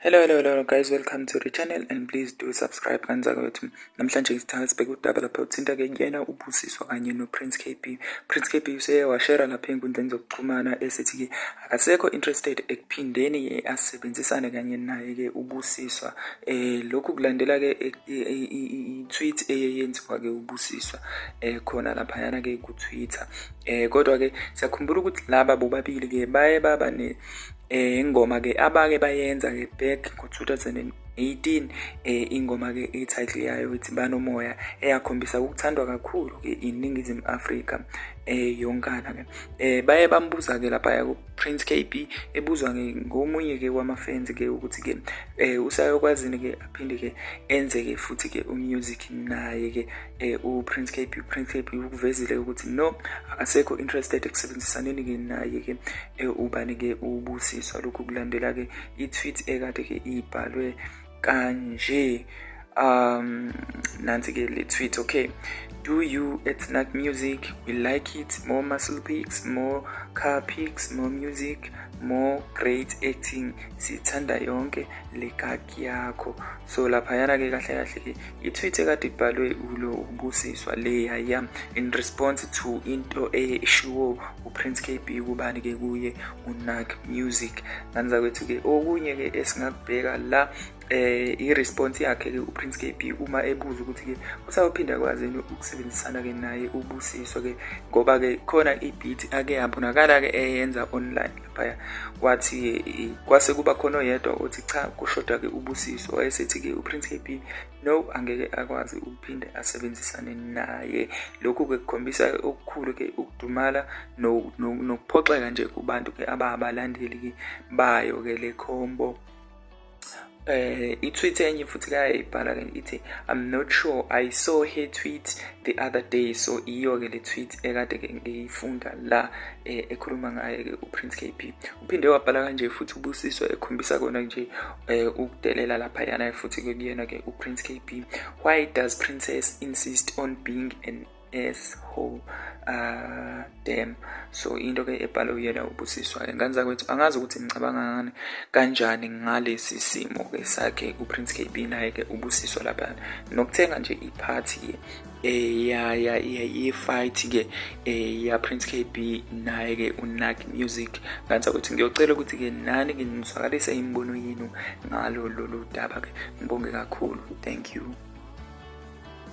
Hello, hello, hello guys, welcome to the channel and please do subscribe. Kanzakwethu, namhlanje sithatha sibheke udaba lapha uthinta-ke kuyena uBusiswa kanye noPrince KB. Prince KB useye washera lapha ey'nkundleni zokuxhumana esithi-ke akasekho interested ekuphindeni-ke asebenzisane kanye naye-ke uBusiswa. Lokhu kulandela-ke i-tweet eye yenziwa-ke uBusiswa khona laphayana-ke ku-Twitter. Kodwa-ke siyakhumbula ukuthi laba bobabili-ke baye baba ne ingoma ke abake bayenza ke back ngo-2018, ingoma ke i-title yayo ithi Banomoya, eyakhombisa ukuthandwa kakhulu ke iNingizimu Afrika yonkana ke. Baye bambuza ke lapha ku Prince KB, ebuzwa ke ngomunye ke wama-fans ke ukuthi ke usayokwazini ke aphinde ke enze ke futhi ke umusic naye ke uPrince KB. Prince KB ukuvezile ukuthi no, akasekho interested ekusebenzisaneni ke naye ke ubani ke uBusiswa. Lokhu kulandela ke i-tweet ekade ke ibhalwe kanje. Nansi ke le tweet: "Okay, do you at Nac Music, we like it. More muscle pics, more car pics, more music, more great acting. Sithanda yonke le kaki yakho." So laphayana ke kahle kahle ke i-tweet ekade ibhalwe ulo uBusiswa leya ya in response to into eshiwo uPrince KB kubani ke kuye uNac Music. Nganza kwethu ke okunye ke esingakubheka la, i-response yakhe ke uPrince KB uma ebuza ukuthi ke usawuphinda kwazi ukusebenzisana ke naye uBusiswa ke, ngoba ke khona i-beat ake yabonakala ke eyenza online laphaya, wathi kwase kuba khona oyedwa othi cha, kushoda ke uBusiswa. Wayesethi ke uPrince KB no, angeke akwazi ukuphinde asebenzisane naye. Lokhu ke kukhombisa okukhulu ke ukudumala nokuphoxeka nje kubantu ke ababalandeli ke bayo ke le combo. I-tweet enye futhi kayayibhala ke ithi, "I'm not sure, I saw her tweet the other day." So iyo ke le tweet ekade ke ngiyifunda la ekhuluma ngaye ke uPrince KB. Uphinde wabhala kanje futhi uBusiswa, ekhombisa kona nje ukudelela laphayana futhi ke kuyena ke uPrince KB: "Why does Princess insist on being an asshole? Damn." So into ke ebhalwe uyena uBusiswa ke. Ngane zakwethu, angazi ukuthi ngicabanga ngani kanjani ngalesi simo ke sakhe uPrince KB naye ke uBusiswa lapha, nokuthenga nje i-part ke ya ya ye-fight ke ya Prince KB naye ke uNac Music. Ngane zakwethu, ngiyocela ukuthi ke nani ke nizwakalise imibono yenu ngalo lolu daba ke. Ngibonge kakhulu, thank you.